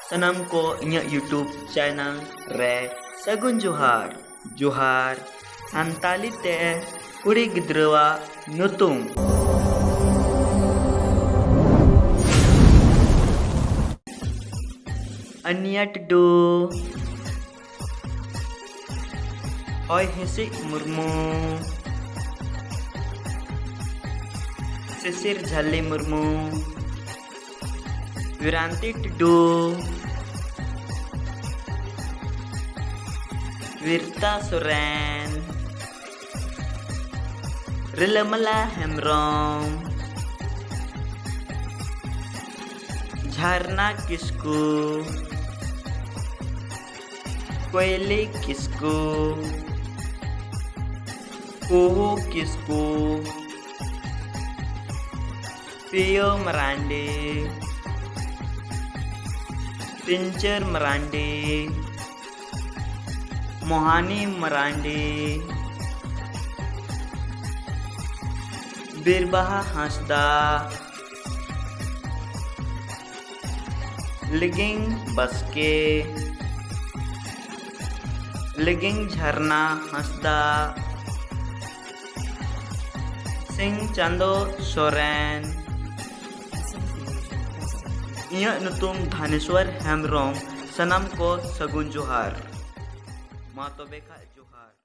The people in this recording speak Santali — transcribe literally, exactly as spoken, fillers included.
ᱥᱟᱱᱟᱢ ᱠᱚ ᱤᱧᱟᱹᱜ YouTube channel ᱨᱮ ᱥᱟᱹᱜᱩᱱ ᱡᱚᱦᱟᱨ᱾ ᱡᱚᱦᱟᱨ ᱥᱟᱱᱛᱟᱞᱤ ᱛᱮ ᱠᱩᱲᱤ ᱜᱤᱫᱽᱨᱟᱹᱣᱟᱜ ᱧᱩᱛᱩᱢ᱾ ᱟᱱᱤᱭᱟ ᱴᱩᱰᱩ, ᱦᱚᱭ ᱦᱤᱸᱥᱤᱫ ᱢᱩᱨᱢᱩ, ᱥᱤᱥᱤᱨ ᱡᱷᱟᱹᱞᱤ ᱢᱩᱨᱢᱩ, ᱵᱤᱨᱟᱱᱛᱤ ᱴᱩᱰᱩ, ᱵᱤᱨᱛᱟ ᱥᱚᱨᱮᱱ, ᱨᱤᱞᱟᱹᱢᱟᱞᱟ ᱦᱮᱢᱵᱨᱚᱢ, ᱡᱷᱟᱨᱱᱟ ᱠᱤᱥᱠᱩ, ᱠᱚᱭᱞᱤ ᱠᱤᱥᱠᱩ, ᱠᱩᱦᱩ ᱠᱤᱥᱠᱩ, ᱯᱤᱭᱳ ᱢᱟᱨᱟᱱᱰᱤ, ᱯᱤᱧᱪᱟᱹᱨ ᱢᱟᱨᱟᱱᱰᱤ, ᱢᱳᱦᱟᱱᱤ ᱢᱟᱨᱟᱱᱰᱤ, ᱵᱤᱨᱵᱟᱦᱟ ᱦᱟᱸᱥᱫᱟ, ᱞᱤᱜᱤᱝ ᱵᱟᱥᱠᱮ, ᱞᱤᱜᱤᱝ ᱡᱷᱟᱨᱱᱟ ᱦᱟᱸᱥᱫᱟ, ᱥᱤᱝ ᱪᱟᱸᱫᱚ ᱥᱚᱨᱮᱱ, ᱤᱧᱟᱹᱜ ᱧᱩᱛᱩᱢ ᱫᱷᱟᱱᱮᱥᱣᱚᱨ ᱦᱮᱢᱵᱨᱚᱢ᱾ ᱥᱟᱱᱟᱢ ᱠᱚ ᱥᱟᱹᱜᱩᱱ ᱡᱚᱦᱟᱨ᱾ ᱢᱟ ᱛᱚᱵᱮ ᱠᱷᱟᱡ ᱡᱚᱦᱟᱨ᱾